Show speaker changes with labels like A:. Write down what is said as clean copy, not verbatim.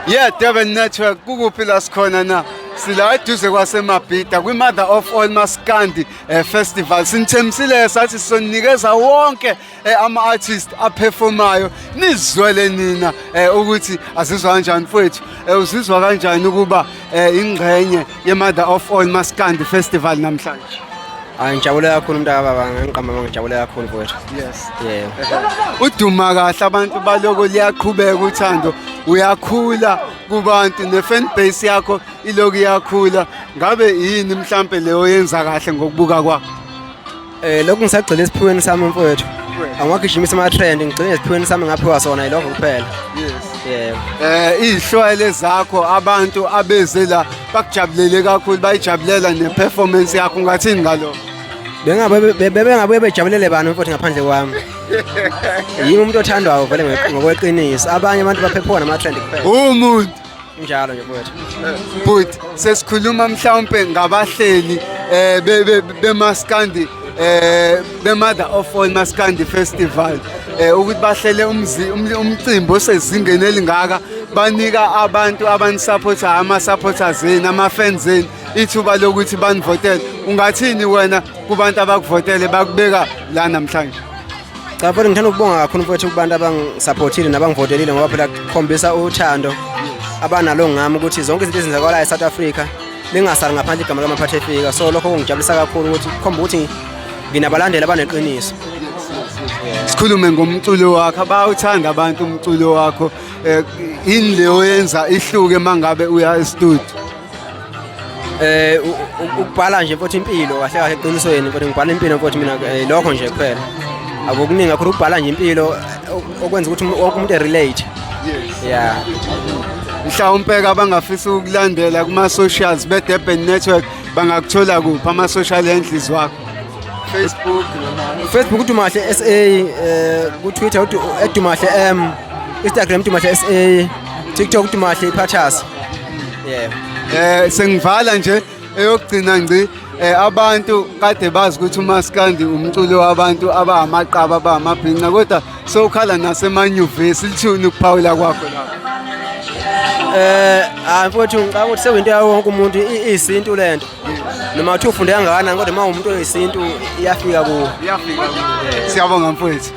A: Yeah, Durban Network, kukuphi la sikhona na? Sila eduze kwaseMabhida kwi-Mother of All Maskandi Festival. Sinithembisile sathi sizonikeza wonke ama-artist aperformayo, nizwele nina ukuthi azizwa kanjani. Mfowethu, uzizwa kanjani ukuba ingxenye ye-Mother of All Maskandi Festival namhlanje?
B: Hayi, ngijabule kakhulu, mntakababa, ngiqamba, ngijabule kakhulu, mfowethu. Yebo.
A: Uduma kahle, abantu baloko liyaqhubeka uthando, uyakhula kubantu, ne-fan base yakho iloku iyakhula. Ngabe yini mhlampe leyo yenza kahle ngokubuka kwakho?
B: Lokhu ngisagxila esiphiweni sami, mfowethu. Angwagijimisa ama-trend, ngigcine esiphiweni sami ngaphiwa sona, yilokho kuphela. Yebo.
A: Izihlwele zakho, abantu abeze la bakujabulele kakhulu, bayijabulela ne-performance yakho. Ungathini ngalokho?
B: Bengabe bebengabuye bejabulele bani, mfowethu, ngaphandle kwami? Yimi umuntu othandwayo vele ngokweqiniso. Abanye abantu baphephuka nama-trend kuphela.
A: Umuntu
B: Njalo nje, mfowethu.
A: But sesikhuluma mhlawumpe ngabahleli bemaskandi, be-Mother of All Maskandi Festival, ukuthi bahlele umcimbi osezingeni elingaka, banika abantu abanisupportayo, ama-supporters enu, ama-fans enu, ithuba lokuthi banivotele. Ungathini wena kubantu abakuvotele bakubeka la namhlanje?
B: Cha mfowethu, ngithanda ukubonga kakhulu, mfowethu, kubantu abangisupportile nabangivotelile, ngoba phela kukhombisa uthando abanalo ngami, ukuthi zonke izinto ezenzakalayo e-South Africa lingasali ngaphandle igama likaMaphathe efika. So lokho kungijabulisa kakhulu, ukuthi kukhomba ukuthi nginabalandeli abaneqiniso.
A: Sikhulume ngomculo wakho, bayawuthanda abantu umculo wakho. Yini leyo yenza ihluke mangabe uya e-studio?
B: Ukubhala nje, mfowethu, impilo kahle kahle. Eqinisweni, mfowethu, ngibhala impilo, mfowethu, mina, lokho nje kuphela, akukuningi kakhulu, ukubhala nje impilo, okwenza ukuthi wonke umuntu e-relate. Yeah.
A: Mhlawumpe abangafisa ukulandela kuma-socials be-Durban Network bangakuthola kuphi, ama-social handles wakho, Facebook noma?
B: Facebook uDumahle SA, ku Twitter udu @Dumahle M, Instagram Dumahle SA, TikTok uDumahle Iphathas. Yeah.
A: Sengivala nje, eyokugcina ngci, abantu kade bazi ukuthi umaskandi umculo wabantu abamaqaba, abamabhinca, kodwa sowukhala nasemanyuvesi. Lithini ukuphawula kwakho lapho?
B: Hayi mfowethu, ngicabanga ukuthi sekuyinto yawo wonke umuntu, iyisintu lento. Noma uthi ufunde kangakanani, kodwa uma umuntu oyisintu iyafika kuwo.
A: Iyafika. Siyabonga, mfowethu.